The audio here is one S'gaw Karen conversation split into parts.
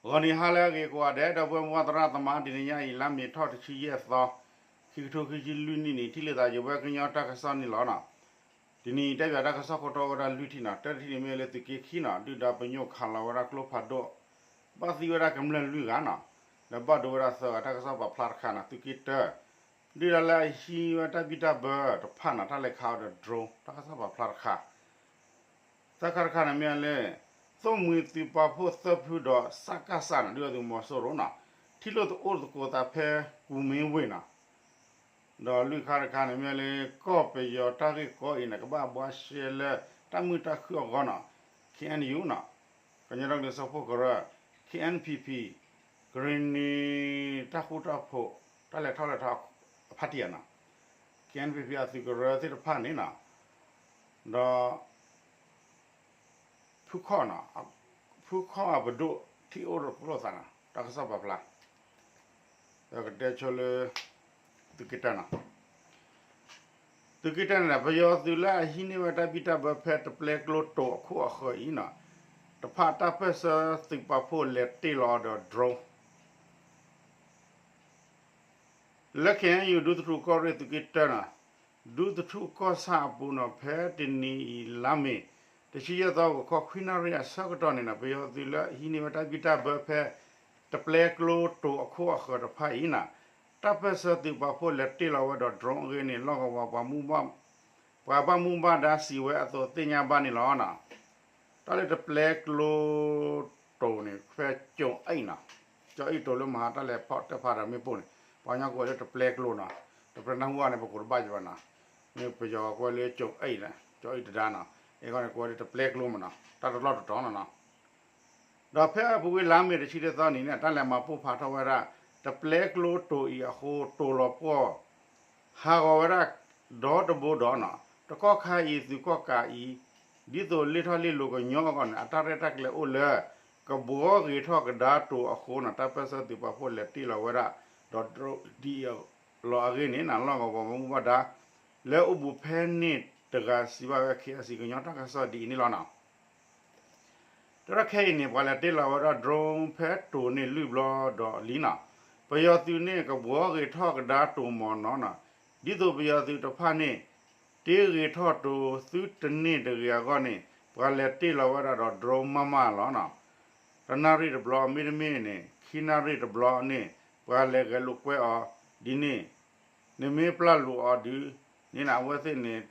ဂီၤနံၤဟါလၢအဂ့ၤကိးဂၤဒဲး ဒီပုၢ်ဝဲၢ်မုၢ်သရၣ်သမါ တနံၤညါအံၤ လါမ့ၤထီၣ်တဆံယဲၢ်သီ ခံကထိခံဆံလွံၢ်နံၣ်န့ၣ် ထံၣ်လိာ်သးယဝဲကညီတၢ်ကစီၣ်န့ၣ်လီၤနီၤ. တနံၤအံၤတဲဘၣ်တၢ်ကစီၣ်ခိၣ်တီဝဲဒၣ်လွံၢ်ထံၣ်နီၤ. တၢတထံၣ်န့ၣ်မ့ၢ်လၢသုးက့ခံနီၤ ဒုၣ်ဒါပညိၣ်ခးလီၤဝဲဒၣ်ကျိဖးဒိၣ် ဘၣ်သံဝဲဒၣ်ကမျၢၢ်လွံၢ်ဂၤနီၤ, ဒီးဘၣ်ဒိဝဲဒၣ်သၢဂၤ တၢ်ကစီၣ်ပာ်ဖျါတခါနီၤ. သုးက့တၢ ဒုၣ်ဒါလၢအဟံးဝဲတၢ်ဘံၣ်တၢ်ဘၢတဖၣ်နီၤ တၢ်လဲၤခးအီၤဒီး drone တၢ်ကစီၣ်ပာ်ဖျါတခါ သၢခါတခါန့ၣ်မ့ၢ်လၢ သိၣ်မှံၤသုးပာ်ဖှိၣ်သၢဖုဒီး စကစ နီၤ ဒုၣ်ဒါသုးမီၤစိရိၤနီၤ ထံၣ်လိာ်သကိးသးဖဲကူမ့ဝ့ၢ်နီၤ. ဒီးလွံၢ်ခါတခါန့ၣ်မ့ၢ်လၢ ကီၢ်ပယီၤတၢ်ဂ့ၢ်ကီအံၤန့ၣ် ကဘၣ်ဘှါရှဲလၢတၢ်မုာ်တၢ်ခုၣ်အဂီၢ်နီၤ. ခ့ၣ်အဲၣ်ယူၣ်နီၤ ကညီဒီကလုာ်စၢဖှိၣ်ကရၢ, ခ့ၣ်အဲၣ်ပံၣ်ပံၣ်, ကရ့ၣ်နံၤတၢ်ဃူတၢ်ဖိး တၢ်လဲၤထီၣ်လဲၤထီအဖါတံၢ်နီၤ, ခ့ၣ်အဲၣ်ပံၣ်ပံၣ်အသုးကရၢသ့ၣ်တဖၣ်န့ၣ်နီၤ, ဒီး ဖုခီၣ်နီၤ, ဖုခီၣ်အပဒိၣ်ထံၣ်အိၣ်တကျိသးနီၤ တၢ်ကစီၣ်ပာ်ဖျါ ဒီးကတဲဆိလၢ သုးက့တၢနီၤ. သုးက့တၢန့ၣ် ပယီၤသုးလၢအဟံးန့ၢ်ဝဲတၢ်ဘံၣ်တၢ်ဘၢဖဲတပျဲကျိတိၤအခိၣ်အဃၢၤအံၤနီၤ, တဖၣ်တၢ်ပၢၢ်ဆၢသုးပာ်ဖှိၣ်လဲၤတ့ၢ်လီၤအီၤဒီး drone လၢ ခ့ၣ်အဲၣ်ယူၣ် ဒူသထူၣ်ကီၢ်ရ့ၣ်သုးက့တၢနီၤ, ဒူသထူၣ်ကီၢ်ဆၣ်အပူၤနီၤ ဖဲတနံၤအံၤလါမ့ၤ တဆံယဲၢ်သီ ဂီၤခီခွံနၣ်ရံၣ်အဆၢကတီၢ်န့ၣ်နီၤ ပယီၤသုးလၢအဟံးန့ၢ်ဝဲတၢ်ဘံၣ်တၢ်ဘၢဖဲ တပျဲကျိတိၤအခိၣ်အဃၢၤတဖၣ်အံၤနီၤ, တၢ်ပၢၢ်ဆၢသုးပာ်ဖှိၣ်လဲၤတ့ၢ်လီၤဝဲဒီး drone အဂ့ၢ်န့ၣ် လီၢ်ကဝီၤပှၤမူဘၣ် ပှၤဘၣ်မူဘၣ်ဒါစံးဝဲအသိးသ့ၣ်ညါဘၣ်န့ၣ်လီၤနီၤ. တၢ်လၢတပျဲကျိတိၤန့ၣ် ဖဲကၠိၤအ့ၣ်နီၤ, ကၠိၤအ့ၣ်တိၤလၢမဟါတၢ်လဲၤဖီၣ်တၢ်ဖးဒီးမ့ၣ်ပိၢ်န့ၣ် ပှၤကညီကိးဝဲလၢတပျဲကျိနီၤ, တပျဲနၢ်ဟူဘၣ်န့ၣ် ပကိးတဘၣ်ယဘၣ်နီၤ, မ့ၢ်ပယီၤကိးဝဲလၢကၠိၤအ့ၣ်နီၤ, ကၠိၤအ့ၣ်တဒါနီၤ, အဂီၢ်န့ၣ် ကိးဝဲလၢတပျဲကျိမ့ၢ်နီၤ, တၢ်တလီၢ်တတီၤနီၤနီၤ. ဒီးဖဲအပူၤကွံာ်လါမ့ၤတဆံတသီနံၤန့ၣ် တၢ်လဲၤမၤပိၢ်ဖးထီၣ်ဝဲဒၣ် တပျဲကျိတိၤအံၤအဃိ တိၤလီၤပှီၢ် ဟးဂီၤဝဲဒၣ်ဒီတဘိဒီးနီၤ, တကီၢ်ခါအံၤ သုးကီၣ်ကးအံၤ ဒ်သိးလ့ၢ်ထီၣ်လ့ၢ်လီၤကညီအဂီၢ်န့ၣ် အတၢ်ရဲၣ်တၢ်ကျဲၤအိၣ်လၢ ကဘှီဂ့ၤထီၣ်ကဒါတိၤအဃိနီၤ, တၢ်ပၢၢ်ဆၢသုးပာ်ဖှိၣ်လဲၤတ့ၢ်လီၤဝဲဒၣ် ဒီး drone ဒ်အံၤလီၤအဂ့ၢ်န့ၣ်နီၤ, လီၢ်ကဝီၤပှၤမူဘၣ်ဒါ လၢအိၣ်ဘူးဖဲန့ၣ်တဂၤစံးဘၣ်ဝဲ ခ့ၣ်အဲၣ်စံၣ် ကညီတၢ်ကစီၣ်ဒ်အံၤန့ၣ်လီၤနီၤ. တၢ်ခဲအံၤန့ၣ် ပှၤလဲၤတ့ၢ်လီၤဝဲဒၣ် drone ဖဲတိၤန့ၣ်လွံၢ်ဘျီဒီးလံနီၤ, ပယီၤသုးန့ၣ် ကဘှီဂ့ၤထီၣ်ကဒါတိၤမ့ၢ်နီၤနီၤ, ဒ်သိးပယီၤသုးတဖၣ်န့ၣ် တ့ဂ့ၤထီၣ်တိၤသုတန့ၢ်တဂ့ၤအဂီၢ်န့ၣ် ပှၤလဲၤတ့ၢ်လီၤဝဲဒၣ်ဒီး drone မးမးလီၤနီၤ. တနၣ်ရံၣ်တဘျီ မ့တမ့ၢ်န့ၣ် ခံနၣ်ရံၣ်တဘျီန့ၣ် ပှၤလဲၤဂဲၤလိာ်ကွဲအီၤဒ်န့ၣ် နမ့ၢ်ပျၢ်လိာ်အီၤဒ်န့ၣ်နီၤ အဝဲသ့ၣ်န့ၣ်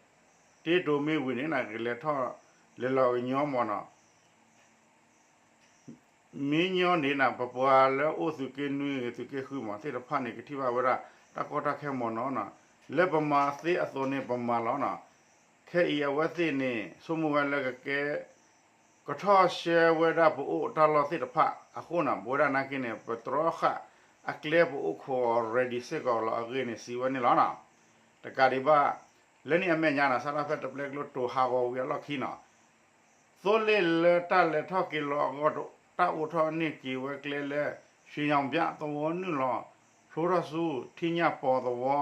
တ့တိၤမ့ၢ်ဝံၤန့ၣ်နီၤ ကလဲၤထီၣ်လဲၤလီၤကညီမ့ၢ်နီၤ. မ့ၢ်ညီန့ၣ်နီၤ ပပှၤလၢအိၣ်သုးက့နွံဂ့ၤ သုးက့ဃုမ့ၢ်သ့ၣ်တဖၣ်န့ၣ် ကထံၣ်ဘၣ်ဝဲဒၣ် တၢ်ကီတၢ်ခဲမ့ၢ်နီၤနီၤ, လၢပမၤသ့အသိးန့ၣ် ပမၤလီၤနီၤ. ခဲအံၤအဝဲသ့ၣ်န့ၣ် ဆိကမိၣ်ဝဲလၢကကဲ ကထီၣ်ရှဲဝဲဒၣ်ပအိၣ်တၢ်လီၢ်သ့ၣ်တဖၣ်အဃိနီၤ, ပဝဲဒၣ်နာ်က့န့ၣ် ပတြီဃာ်အကျဲပအိၣ်ခိးအီၤ ready စ့ၢ်ကီးလီၤအဂ့ၢ်န့ၣ် စံးဝဲန့ၣ်လီၤနီၤ. တကးဒံးဘၣ် လၢန့ၣ်အမဲာ်ညါနီၤ စးထီၣ်ဖဲတပျဲကျိတိၤဟးဂီၤဝံၤအလီၢ်ခံနီၤ သိလ့ၣ်လၢတၢ်လဲၤထီၣ်က့ၤလီၤအဂီၢ် တၢ်အိးထီၣ်န့ၢ်က့ၤဝဲကျဲလၢ ရွှေရောင်ပြ သဝီနုာ်လီၤ ဖျိထီၣ်ဆူ ထံညၣ်ပီၤသဝီ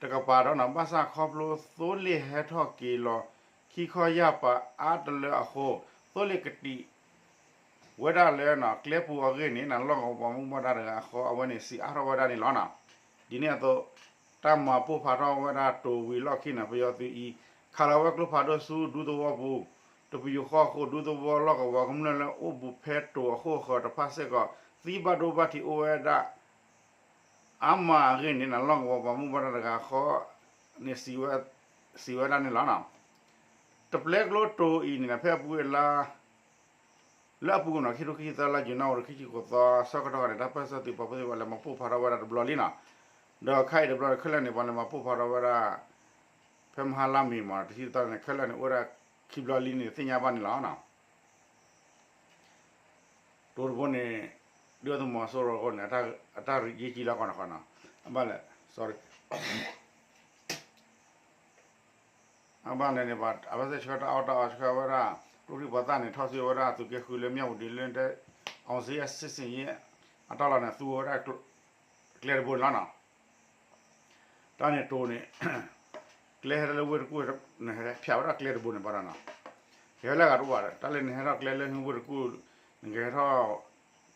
တကပၤဒီးနီၤ ဘၣ်ဆၣ်ခီဖျိသိလ့ၣ်ဟဲထီၣ်က့ၤလီၤ ခံခီယၢ်ပၤအါတလၢအဃိ သိလ့ၣ်ကတံာ် ဝဲဒၣ်လၢကျဲပူၤအဂ့ၢ်န့ၣ်နီၤ လီၢ်ကဝီၤပှၤမူဘၣ်ဒါတဂၤအဃိ အဝဲန့ၣ်စံးအါထီၣ်ဝဲဒၣ်န့ၣ်လီၤနီၤ. ဒ်န့ၣ်အသိး တၢ်မၤပိၢ်ဖးထီၣ်ဝဲဒၣ်တိၤဝံၤလီၢ်ခံန့ၣ် ပယီၤသုးအံၤ ခးလီၤဝဲကျိဖးဒိၣ်ဆူဒူသဝီပူၤ တပယူာ်ဃီအဃိ ဒူသဝီလီၢ်ကဝီၤကမျၢၢ်လၢအိၣ်ဘူးဖဲတိၤအခိၣ်အဃၢၤတဖၣ်စ့ၢ်ကီး သံဘၣ်ဒိဘၣ်ထံးအိၣ်ဝဲဒၣ် အါမးအဂ့ၢ်န့ၣ်နီၤ လီၢ်ကဝီၤပှၤမူဘၣ်ဒါတဂၤအဃိန့ၣ် စံးဝဲဒၣ်န့ၣ်လီၤနီၤ. တပျဲကျိတိၤအံၤန့ၣ် ဖဲအပူၤကွံာ်လါ လၢအပူၤကွံာ်နီၤ ခံထိခံဆံသၢလါ ယနူၤအါရံၤ ခံဆံဃိးသီ ဆၢကတီၢ်န့ၣ် တၢ်ပၢၢ်ဆၢသုးပာ်ဖှိၣ်သ့ၣ်တဖၣ်လဲၤမၤပိၢ်ဖးထီၣ်ဝဲဒၣ်တဘျီလံနီၤ. ဒီးခဲအံၤတဘျီခဲလၢာ်န့ၣ် ပှၤလဲၤမၤပိၢ်ဖးထီၣ်ဝဲဒၣ် ဖဲမဟါလါမ့ၤမး တဆံတသီန့ၣ် ခဲလၢာ်န့ၣ် အိၣ်ဝဲဒၣ်ခံဘျီလံန့ၣ် သ့ၣ်ညါဘၣ်န့ၣ်လီၤနီၤ. တိၤတဘိန့ၣ် ဒုၣ်ဒါသုးမီၤစိရိၤအဃိန့ၣ် အတၢ်ရံးယ့ၢ်ကံလီၤကီးန့ၣ်ဃီနီၤ. အဘၣ်လဲၣ် sorry အဘၣ်လဲၣ်န့ၣ် အဝဲသ့ၣ်ဆှၢတၢ်အီၣ်တၢ်အီဆှၢဝဲဒၣ် ကျိချံမျိာ်သၣ်န့ၣ် ထီၣ်စုဝဲဒၣ်သုးက့ဃုလၢမၠၣ်ဝတံၤလၢ အောင်ဇေယျစစ်ဆင်ရေး အတၢ်လီၢ်န့ၣ် သူဝဲဒၣ် ကျဲတဘိန့ၣ်လီၤနီၤ. တၢ်န့ၣ်တိၤန့ၣ် ကျဲဟဲထီၣ်လၢဝ့ၢ်တကူၣ် နဟဲဖၠးဝဲဒၣ်ကျဲတဘိန့ၣ်ဘၣ်ဒီးနီၤ. ကဟဲလၢအဂၤတအိၣ်ဘၣ်ဒီး တၢ်လၢနဟဲထီၣ်ကျဲလၢဝ့ၢ်တကူၣ် နကဟဲထီၣ်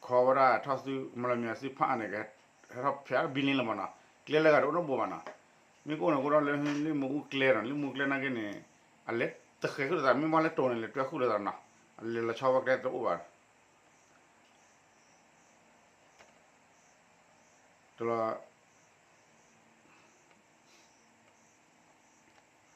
ခီဝဲဒၣ်ထီၣ်ဆူ မလီၤမံၤဆူဖးအါန့ၣ် ကဟဲထီၣ်ဖဲးဘံလ့လၢၤမးနီၤ, ကျဲလၢဂၤတအိၣ်နီတဘိဘၣ်နီၤ, မ့ၢ်ကအိၣ်န့ၣ် ကအိၣ်ဒီးလၢလံာ်မူအူကျဲနီၤ, လံာ်မူအူကျဲနာ်က့န့ၣ် အလဲၤတဃဲၤဃုာ်လိာ်သး မ့ၢ်ဘၣ်လၢတိၤန့ၣ် လဲၤတွဲဃုာ်လိာ်သးနီၤ, အလဲၤလီၤဆီဝဲကျဲတအိၣ်ဘၣ် တလီၤ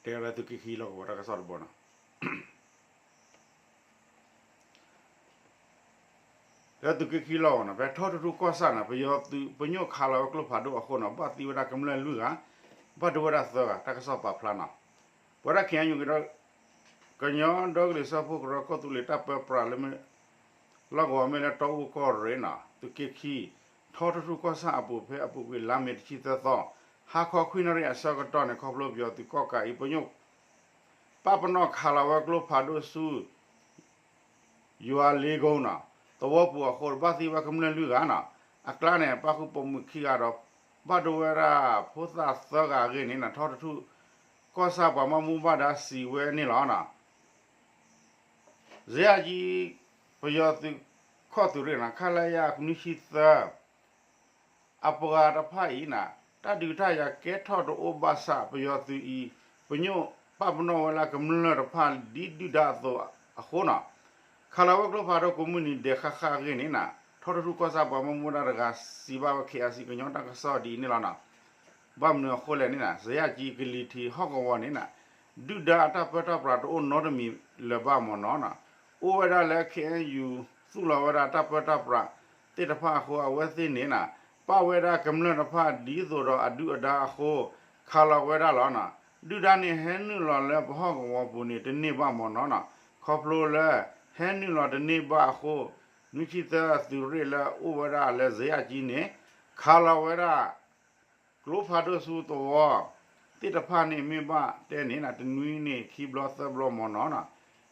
တဲဝဲဒၣ်သုးက့ခံလီၢ်ကဝီၤတၢ်ကစီၣ်တဘိနီၤ, လၢသုးက့ခံလီၢ်ကဝီၤနီၤ ဖဲထီထူထူကီၢ်ဆၣ်နီၤ ပယီၤသုးပညိၣ်ခးလီၤဝဲကျိဖးဒိၣ်အဃိနီၤ ဘၣ်သံဝဲဒၣ်ကမျၢၢ်လွံၢ်ဂၤ, ဘၣ်ဒိဝဲဒၣ်သၢဂၤ တၢ်ကစီၣ်ပာ်ဖျါနီၤ, ပဝဲဒၣ် ခ့ၣ်အဲၣ်ယူၣ် ကညီဒီကလုာ်စၢဖှိၣ်ကရၢကီၢ်သူလ့ၤတၢ်ပၢပြးလၢ လီၢ်ကဝီၤမ့ၢ်လၢတီအူကီၢ်ရ့ၣ်နီၤ သုးက့ခံ ထီထူထူကီၢ်ဆၣ်အပူၤ ဖဲအပူၤကွံာ်လါမ့ၤတဆံသၢသီ ဟါခီခွံနၣ်ရံၣ်အဆၢကတီၢ်န့ၣ် ခီဖျိပယီၤသုးကီၣ်ကးအံၤ ပညိၣ် ပာ်ပနီၣ်ခးလီၤဝဲကျိဖးဒိၣ်ဆူ ယွၤလ့ကိနီၤ သဝီပူၤအဃိ ဘၣ်သံဝဲကမျၢၢ်လွံၢ်ဂၤနီၤ အကျါန့ၣ် ပၣ်ဃုာ်ပိာ်မုၣ်ခံဂၤဒီး ဘၣ်ဒိဝဲဒၣ်ဖိသၣ်သၢဂၤအဂ့ၢ်န့ၣ်နီၤ ထီထူထူ ကီၢ်ဆၣ်ပှၤမၤမူဘၣ်ဒါစံးဝဲန့ၣ်လီၤနီၤ စယကၠံ ပယီၤသုးခီၣ်သုးရ့ၣ်နီၤ ခလရ နွံဆံသၢ အပှၤတဖၣ်အံၤန့ၣ် တၢ်ဒုးတၢ်ယၤကဲထီၣ်တအိၣ်ဘၣ်ဆၣ် ပယီၤသုးအံၤ ပညိၣ်ပာ်ပနီၣ်ဝဲလၢကမျၢၢ်တဖၣ်ဒ်ဒုၣ်ဒါအသိးအဃိနီၤ ခးလီၤဝဲကျိဖးဒိၣ်ကိးမုၢ်နံၤဒဲးဃၣ်ဃၣ်အဂ့ၢ်န့ၣ်နီၤ ထီထူထူကီၢ်ဆၣ်ပှၤမၤမူဘၣ်ဒါတဂၤစံးဘၣ်ဝဲ ခ့ၣ်အဲၣ်စံၣ် ကညီတၢ်ကစီၣ်ဒ်အံၤန့ၣ်လီၤနီၤ ဘၣ်မနုၤအဃိလဲၣ်န့ၣ်နီၤ စယကၠံကလံၤထံးဟီၣ်ကဝီၤန့ၣ်နီၤ ဒုၣ်ဒါအတၢ်ပၢတၢ်ပြးတအိၣ်နီတမံၤလၢၤဘၣ်မ့ၢ်နီၤနီၤ အိၣ်ဝဲဒၣ်လၢ ခ့ၣ်အဲၣ်ယူၣ် သူၣ်လီၤဝဲဒၣ်တၢ်ပၢတၢ်ပြးသ့ၣ်တဖၣ်အဃိ အဝဲသ့ၣ်န့ၣ်နီၤ ပာ်ဝဲဒၣ်ကမျၢၢ်တဖၣ်ဒ်သိးဒီးအဒုၣ်အဒါအဃိ ခးလီၤဝဲဒၣ်လီၤနီၤ ဒုၣ်ဒါန့ၣ်ဟဲနုာ်လီၤလၢပဟီၣ်ကဝီၤပူၤန့ၣ် တန့ၢ်ဘၣ်မ့ၢ်နီၤနီၤ ခီဖျိလၢ ဟဲနုာ်လီၤတန့ၢ်ဘၣ်အဃိ နွံဆံသၢသုးရ့ၣ်လၢအိၣ်ဝဲဒၣ်လၢစယကၠံန့ၣ် ခးလီၤဝဲဒၣ် ကျိဖးဒိၣ်ဆူသဝီ သ့ၣ်တဖၣ်န့ၣ်မ့ၢ်ဘၣ်တဲန့ၣ်နီၤ တနွံန့ၣ် ခံဘျီသၢဘျီမ့ၢ်နီၤနီၤ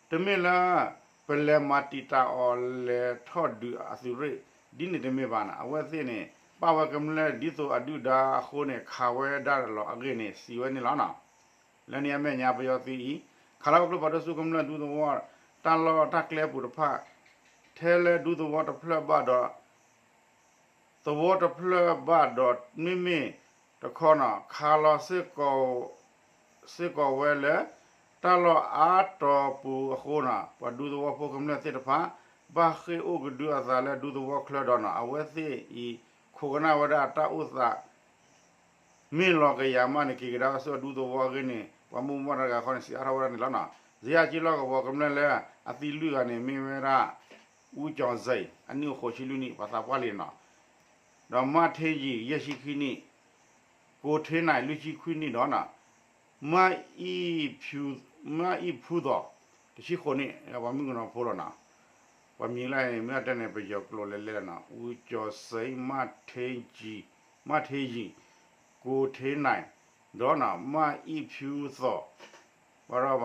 တမ့ၢ်လၢ ပလဲၤမၤတံာ်တာ်အီၤလဲၤထီၣ်ဒုးအသုးရ့ၣ် ဒ်န့ၣ်တမ့ၢ်ဘၣ်နီၤ အဝဲသ့ၣ်န့ၣ် ပာ်ဝဲကမျၢၢ်ဒ်သိးအဒုၣ်ဒါအဃိန့ၣ် ခးဝဲဒၣ်လီၤအဂ့ၢ်န့ၣ် စံးဝဲန့ၣ်လီၤနီၤ လၢန့ၣ်အမဲာ်ညါပယီၤသုးအံၤ ခးလီၤဝဲကျိဖးဒိၣ်ဆူကမျၢၢ်ဒူသဝီ တၢ်လီၢ်တၢ်ကျဲပူၤတဖၣ် ထဲလၢဒူသဝီတဖျၢၣ်ဘၣ်ဒီး သဝီတဖျၢၣ်ဘၣ်ဒီးမ့မ့ၢ်တခီနီၤ ခးလီၤ စ့ၢ်ကီးဝဲလၢ တၢ်လီၢ်အါတီၤပူၤအဃိနီၤ ပှၤဒူသဝီဖိကမျၢၢ်သ့ၣ်တဖၣ် ဘၣ်ဃ့ၢ်အိၣ်ကဒုအသးလၢဒူသဝီချၢဒီးနီၤ အဝဲသ့ၣ်အံၤ ခိးကနၣ်ဝဲဒၣ်တၢ်အိၣ်သး မ့ၢ်လီၤကယၤမးန့ၣ် က့ၤကဒါဆူအဒူသဝီအဂ့ၢ်န့ၣ် ပှၤမူဘၣ်တဂၤဃီန့ၣ် စံးအါထီၣ်ဝဲဒၣ်န့ၣ်လီၤနီၤ စယကၠံလီၢ်ကဝီၤကမျၢၢ်လၢ အသံလွံၢ်ဂၤန့ၣ် မ့ၢ်ဝဲဒၣ် အူကၠီၤစ့ အနံၣ်အိၣ်ဃိးဆံလွံၢ်နံၣ် ပှၤသးပှၢ်လံနီၤ ဒီးမၢ်ထ့ယံၤ ယဲၢ်ဆံခံနံၣ် ကိးထ့နၢ် လွံၢ်ဆံခွံနံၣ်ဒီးနီၤ မၢ်အံၣ် မၢ်အံၣ်ဖူသိး တဆံဃိးနံၣ် ပှၤမုၣ်ကနီၤဖိလီၤနီၤ ပှၤမံၤလၢန့ၣ် မ့ၢ်အတဲန့ၣ် ပယီၤကျိာ်လဲၤလဲၤလီၤနီၤ အူကၠီၤစ့ မၢ်ထ့ယံၤ ကိးထ့နၢ် ဒီးနီၤ မၢ်အံၣ်ဖူသိး ဘၣ်ဒီးပှၤကလၢမံၤလၢ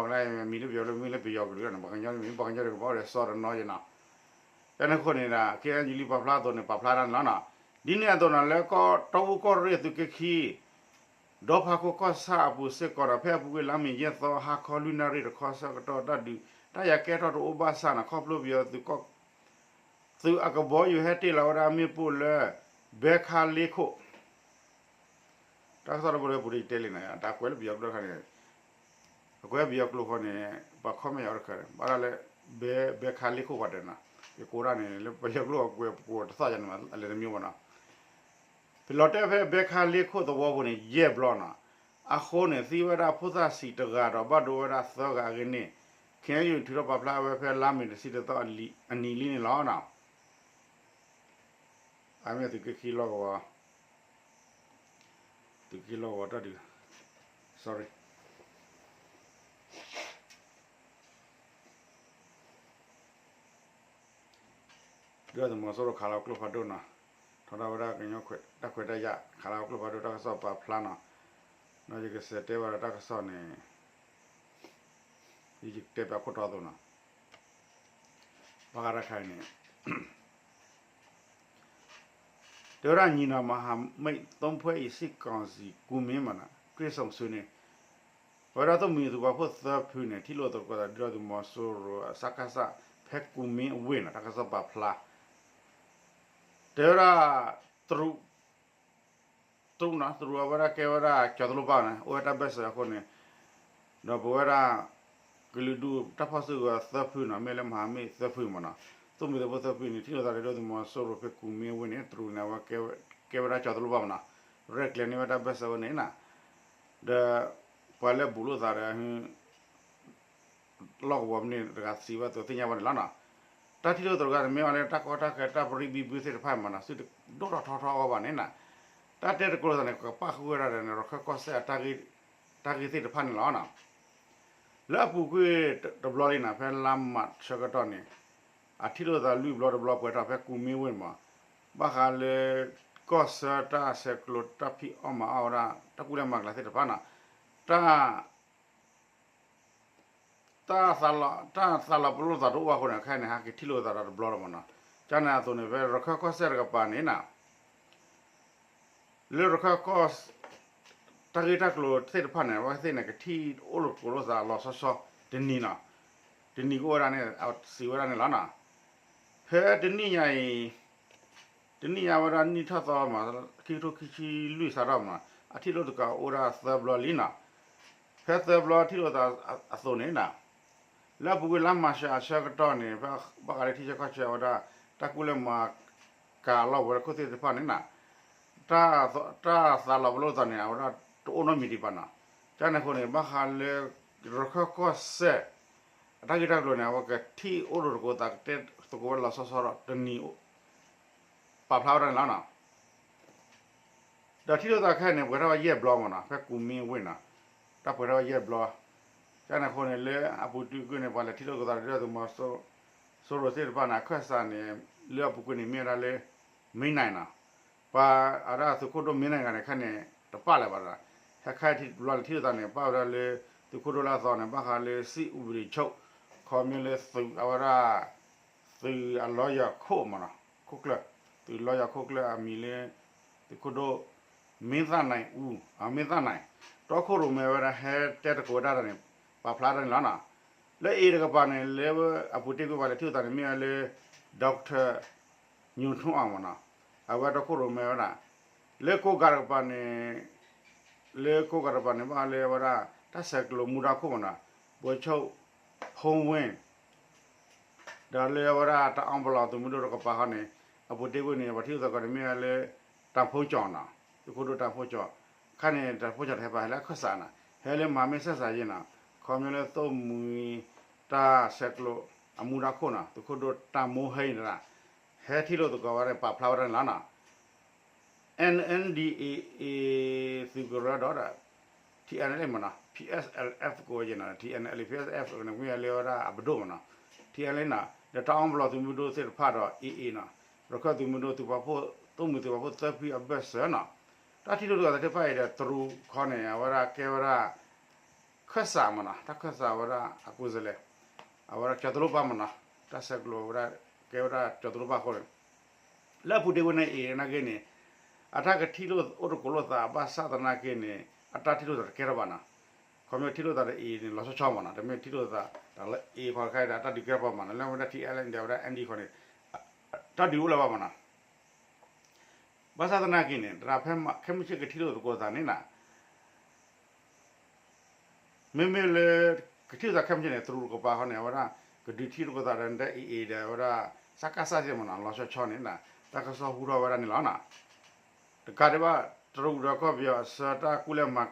ပယီၤကျိာ်လၢမံၤလၢပယီၤကျိာ်န့ၣ် ပှၤကညီမံၤ ပှၤကညီတကဘၣ်အိၣ်ဒီးစီတနီၤယနီၤ တၢ်န့ၣ်အဃိန့ၣ်ဒီး ခ့ၣ်အဲၣ်ယူၣ်လံပာ်ဖျါအသိးန့ၣ် ပာ်ဖျါဒၣ်န့ၣ်လီၤနီၤ ဒ်န့ၣ်အသိးနီၤ လၢကီၢ်တီအူကီၢ်ရ့ၣ်သုးက့ခံ ဒီဖးခိၣ်ကီၢ်ဆၣ်အပူၤစ့ၢ်ကီးဒီး ဖဲအပူၤကွံာ်လါမ့ၤယဲၢ်သီ ဟါခီလွံၢ်နၣ်ရံၣ်တခီဆၢကတီၢ် တၢ်ဒုးတၢ်ယၤကဲထီၣ်တအိၣ်ဘၣ်ဆၣ်နီၤ ခီဖျိပယီၤသုးကီၢ် သုးအကဘီယူၤဟဲတ့ၢ်လီၤဝဲဒၣ်မ့ၣ်ပိၢ်လၢ ဘဲခါလ့ခိၣ် တၢ်ကစီၣ်တဘိလၢပူၤတတဲလံနီၤ တၢ်ကွဲးလၢပယီၤကျိာ်တခါန့ၣ် အကွဲးပယီၤကျိာ်ဃီန့ၣ် ပှၤ comment အီၤတခါန့ၣ် ဘၣ်ဒၣ်လၢ ဘဲ ဘဲခါလ့ခိၣ်ပှၤတဲနီၤ ယကိးဒၣ်န့ၣ် လၢပယီၤကျိာ်အကွဲးပကိးတသီၣ်ယၤန့ၣ် အလဲၤတမံၤဘၣ်နီၤ ပလီၤတဲာ်ဖဲဘဲခါလ့ခိၣ်သဝီပူၤန့ၣ် ယဲၢ်ဘျီနီၤ အဃိန့ၣ် သံဝဲဒၣ်ဖိသၣ်ဆံးတဂၤဒီး ဘၣ်ဒိဝဲဒၣ်သၢဂၤအဂ့ၢ်န့ၣ် ခ့ၣ်အဲၣ်ယူၣ်ထုးထီၣ်ပာ်ဖျါဝဲဖဲလါမ့ၤတဆံတသီအနံၤလံန့ၣ်လီၤနီၤ အမ့ၢ်သုးက့ခံလီၢ်ကဝီၤ သုးက့ခံလီၢ်ကဝီၤတၢ်ဒုး sorry ဒုၣ်ဒါသုးမီၤစိရိၤခးလီၤကျိဖးဒိၣ်နီၤ ထီဒါဝဲဒၣ်ကညီခွဲးတၢ်ခွဲးတၢ်ယာ် ခးလီၤကျိဖးဒိၣ်တၢ်ကစီၣ်ပာ်ဖျါနီၤ ဒီးယကစးတဲဘၣ်ဒီးတၢ်ကစီၣ်န့ၣ် ယတဲပၠးခိၣ်တီအသိးနီၤ ဘၣ်ဃးတၢ်ခါအံၤန့ၣ် တဲဝဲဒၣ်ညီနောင်မဟာမိတ်သုံးဖွဲ့ စစ်ကောင်စီ ကူမင်းမနီၤ တွေ့ဆုံဆွေးနွေး အဝဲဒၣ်သိၣ်မှံၤသုးပာ်ဖှိၣ်သၢဖုန့ၣ် ထံၣ်လိာ်သကိးသးဒုၣ်ဒါသုးမီၤစိရိၤ စကစ ဖဲကူမင်းအဝ့ၢ်နီၤ တၢ်ကစီၣ်ပာ်ဖျါ တဲဝဲဒၣ် တရူး တရူးနီၤ တရူးအဝဲဒၣ်ကဲဝဲဒၣ်ကၠီၤတလိၣ်ဘၣ်န့ၣ် အိၣ်ဝဲတၢ်ဘၢၣ်စၢၤအဃိန့ၣ် ဒီးပဝဲဒၣ် ကလုာ်ဒူၣ်တၢ်ဖီၣ်စုကဝဲၤသၢဖုနီၤ မ့ၢ်လၢမဟာမိတ်သၢဖုမ့ၢ်နီၤ သိၣ်မှံၤသုးဖိသၢဖုန့ၣ် ထံၣ်လိာ်သးဒီးဒုၣ်ဒါသုးမီၤစိရိၤဖဲကူမ့ၢ်ဝ့ၢ်န့ၣ် တရူးန့ၣ် အဝဲကဲဝဲဒၣ်ကၠီၤတလိၣ်ဘၣ်မ့ၢ်နီၤ ရဲၣ်ကျဲၤန့ၢ်ဝဲတၢ်ဘၢၣ်စၢၤဝဲန့ၣ်နီၤ ဒီး ပှၤလၢအဘူးလိာ်သးဒီး လီၢ်ကဝီၤမနုၤတဂၤစံးဝဲအသိးသ့ၣ်ညါဘၣ်န့ၣ်လီၤနီၤ. တၢ်ထံၣ်လိာ်သးတဂၤန့ၣ် မ့ၢ်ဝဲလၢတၢ်ကီတၢ်ခဲတၢ်ပရံဘံဘူသ့ၣ်တဖၣ်မ့ၢ်နီၤ သုတဒိၣ်ထီၣ်ထီထီၣ်အဂီၢ်ဘၣ်န့ၣ်နီၤ. တၢ်တဲတကျိၤသးန့ၣ် ကပၣ်ဃုာ်ဝဲဒၣ်ဒီးန့ၣ် ရခၢၣ်ကီၢ်စဲၣ်အတၢ်ဂ့ၢ်သ့ၣ်တဖၣ်န့ၣ်လီၤနီၤ. လၢအပူၤကွံာ်တဘျီလံနီၤ ဖဲလါမးဆၢကတီၢ်န့ၣ် အထံၣ်လိာ်သးလွံၢ်ဘျီတဘျီပှဲၤထီၣ်ဖဲကူမ့ၢ်ဝ့ၢ်မ့ၢ် ဘၣ်ဃးလၢ ကီၢ်ဆၢတၢ်ဆဲးကျိးတၢ်ဖံးအီၣ်မၤအီၣ်ဝဲဒၣ် တၢ်ကူၣ်လဲၤမၤကျဲသ့ၣ်တဖၣ်နီၤ တၢ် တၢ်သးလီၤပလိာ်သးတအိၣ်အဃိန့ၣ် ခဲအံၤန့ၣ် ဟဲက့ၤထံၣ်လိာ်သးဒီးတဘျီလီၤမ့ၢ်နီၤ. ကန့ၣ်အသိးန့ၣ် ဖဲရခၢၣ်ကီၢ်စဲၣ်တကပၤန့ၣ်နီၤ လၢရခၢၣ်ကီၢ် တၢ်ဂ့ၢ်တၢ်ကျိၤသ့ၣ်တဖၣ်န့ၣ် အဝဲသ့ၣ်န့ၣ် ကထံၣ်အိၣ်လိာ်သကိးလိာ်သးလီၤဆီဆီ တနံၤနီၤ တနံၤကအိၣ်ဝဲဒၣ်န့ၣ် စံးဝဲဒၣ်န့ၣ်လီၤနီၤ. ဖဲတနံၣ်ညါအံၤ တနံၣ်ညါဝဲဒၣ်နံၣ်ထီၣ်သီမ့ၢ် ခံကထိခံဆံလွံၢ်စးထီၣ်မ့ၢ် အထံၣ်လိာ်သကိးအိၣ်ဒၣ်သၢဘျီလံနီၤ. ဖဲသၢဘျီထံၣ်လိာ်သးအသိးန့ၣ်နီၤ လၢအပူၤကွံာ်လါမၤရှးအဆၢကတီၢ်န့ၣ် ဘၣ်ဃးလၢထံဆၢကီၢ်ဆၢဝဲဒၣ် တၢ်ကူၣ်လဲၤမၤကၤအလီၢ်ဝဲလၢခိၣ်သ့ၣ်တဖၣ်န့ၣ်နီၤ တၢ်သးလီၤပလိာ်သးန့ၣ် အဝဲဒၣ်တအိၣ်နီတမံၤဒံးဘၣ်နီၤ. ကန့ၣ်အဃိန့ၣ် ဘၣ်ဃးလၢ ရခၢၣ်ကီၢ်စဲၣ် အတၢ်ဂ့ၢ်တၢ်ကျိၤန့ၣ် အဝဲကထံၣ်အိၣ်လိာ်သကိးသးကတဲသကိးဝဲလီၤဆီဆီဒီးတနံၤ ပာ်ဖျါဝဲဒၣ်န့ၣ်လီၤနီၤ. ဒီးထံၣ်လိာ်သးခဲအံၤန့ၣ် ပှဲၤထီၣ်ဝဲယဲၢ်ဘျီမ့ၢ်နီၤ ဖဲကူမ့ၢ်ဝ့ၢ်နီၤ တၢ်ပှဲၤထီၣ်ဝဲယဲၢ်ဘျီ. ကန့ၣ်အဃိန့ၣ် လၢအပူၤကွံာ်န့ၣ် ပှၤလဲၤထံၣ်လိာ်သကိးသးဒီးဒုၣ်ဒါသုးမီၤစိရိၤသ့ၣ်တဖၣ်န့ၣ် အခၢၣ်စးန့ၣ် လၢအပူၤကွံာ်န့ၣ် မ့ၢ်ဝဲဒၣ်လၢ မ့ၢ်နၤနီၤ ပှၤအဝဲဒၣ်သုးခိၣ်ဒိၣ်မ့ၢ်နၤဂၤန့ၣ် ခဲအံၤန့ၣ် တပာ်လၢၤဘၣ်ဒီး ဟဲခါထံၣ်တဘျီလဲၤထံၣ်လိာ်သးန့ၣ် ပာ်ဝဲဒၣ်လၢ သုးခိၣ်ဒိၣ်လၢအသီန့ၣ် ဘၣ်ဃးလၢ စစ်အုပ်ချုပ် ခီဖျိလၢသုးအဝဲဒၣ် သုးအလီယၤခိၣ်မ့ၢ်နီၤ ခိၣ်ကျၢၢ် သုးလီယၤခိၣ်ကျၢၢ်အမံၤလၢ သုးခိၣ်ဒိၣ် မင်းသန်းနိုင်ဦး မင်းသန်းနိုင် တီခိၣ်ရိၣ်မဲဝဲဒၣ်ဟဲတဲသကိးဝဲဒၣ်န့ၣ် ပာ်ဖျါဒၣ်န့ၣ်လီၤနီၤ. လၢအံၤတကပၤန့ၣ် လၢအပူၤတ့ၢ်ကွံာ်ပှၤလဲၤထံၣ်လိာ်သးန့ၣ် မ့ၢ်ဝဲလၢ doctor ညိုထွန်းအောင်မ့ၢ်နီၤ အဝဲတီခိၣ်ရိၣ်မဲဝဲဒၣ် လၢကိးဂၤတကပၤန့ၣ် လၢကိးဂၤတကပၤန့ၣ် ဘၣ်ဃးလၢအဝဲဒၣ် တၢ်ဆဲးကျိးမူဒါခိၣ်မ့ၢ်နီၤ ဗိုလ်ချုပ် ဖူဝ့ၣ် ဒီးလၢအဝဲဒၣ်တၢ်အီၣ်ပလီၢ်သုးမုၢ်ဒိၣ်တကပၤဃီန့ၣ် အပူၤတ့ၢ်ကွံာ်န့ၣ် ပှၤထံၣ်လိာ်သကိးန့ၣ် မ့ၢ်ဝဲလၢ တၢ်ဖိကၠီၤနီၤ သုးခိၣ်ဒိၣ်တၢ်ဖိကၠီၤ ခါန့ၣ် တၢ်ဖိကၠီၤတဟဲဘၣ် ဟဲလၢအခၢၣ်စးနီၤ ဟဲလၢမၤမ့ၢ်ဆဲးစးယ့ၢ်နီၤ ခီဖျိလၢသိၣ်မှံၤ တၢ်ဆဲးကျိးအမူဒါခိၣ်နီၤ သုးခိၣ်ဒိၣ်တၢ်မိၢ်ဟဲအံၤန့ၣ် ဟဲထံၣ်လိာ်သကိးဝဲဒၣ် ပာ်ဖျါဝဲဒၣ်န့ၣ်လီၤနီၤ. N N D A A သုးကရၢဒီး T N L A မ့ၢ်နီၤ P S L F ကိးဝဲယဲၢ်နီၤ T N L A P S F န့ၣ် မ့ၢ်ဝဲလၢအဝဲဒၣ်အပဒိၣ်မ့ၢ်နီၤ T N L A နီၤ ဒီးတၢ်အီၣ်ပလီၢ်သုးမုၢ်ဒိၣ်သ့ၣ်တဖၣ်ဒီး A A နီၤ ရခၢၣ်သုးမုၢ်ဒိၣ်သုးပာ်ဖှိၣ် သိၣ်မှံၤသုးပာ်ဖှိၣ်သၢဖုအဘၢၣ်စၢၤနီၤ တၢ်ထံၣ်လိာ်သကိးသ့ၣ်တဖၣ်အံၤဒီး တရူးခီန့ၣ် အဝဲဒၣ်ကဲဝဲဒၣ် ခၢၣ်စးမ့ၢ်နီၤ တၢ်ခၢၣ်စးဝဲဒၣ်အကူစလဲၣ် အဝဲဒၣ်ကၠီၤတလိၣ်ဘၣ်မ့ၢ်နီၤ တၢ်ဆဲးကျိးဝဲဒၣ် ကဲဝဲဒၣ်ကၠီၤတလိၣ်ဘၣ်အဃိန့ၣ် လၢအပူၤတ့ၢ်ကွံာ်န့ၣ် A နာ်က့န့ၣ် အတၢ်ကထံၣ်လိာ်အိၣ်သကိးလိာ်သးဘၣ်ဆၣ်သနာ်က့န့ၣ် အတၢ်ထံၣ်လိာ်သးတကဲထီၣ်ဘၣ်နီၤ ခီဖျိထံၣ်လိာ်သးဒီး A န့ၣ် လီၤဆီဆီမ့ၢ်နီၤ တမ့ၢ်ထံၣ်လိာ်သးဒီးလၢ A ခီတခါဒီး တၢ်ဒုးကဲထီၣ်ဘၣ်မ့ၢ်နီၤ လၢအဝဲဒၣ် T N L A ဒီးအဝဲဒၣ် N D ခီန့ၣ် တၢ်ဒုးအိၣ်လၢၤဘၣ်မ့ၢ်နီၤ ဘၣ်ဆၣ်သနာ်က့န့ၣ် သရၣ်ဖဲမး ခဲမုၢ်ဆ့ၣ်ကထံၣ်လိာ်သကိးသးန့ၣ်နီၤ မ့မ့ၢ်လၢ ကထံၣ်လိာ်သးခဲမုၢ်ဆ့ၣ်န့ၣ် တရူးတကပၤဃီန့ၣ် အဝဲဒၣ် ကဒုးထံၣ်လိာ်သကိးသးဒီး A A ဒီးအဝဲဒၣ် စကစ သ့ၣ်မ့ၢ်နီၤ လီၤဆီဆီန့ၣ်နီၤ တၢ်ကစီၣ်ဟူထီၣ်ဝဲဒၣ်န့ၣ်လီၤနီၤ တကးဒံးဘၣ် တရူးဒီးကီၢ်ပယီၤအဆၢတၢ်ကူၣ်လဲၤမၤ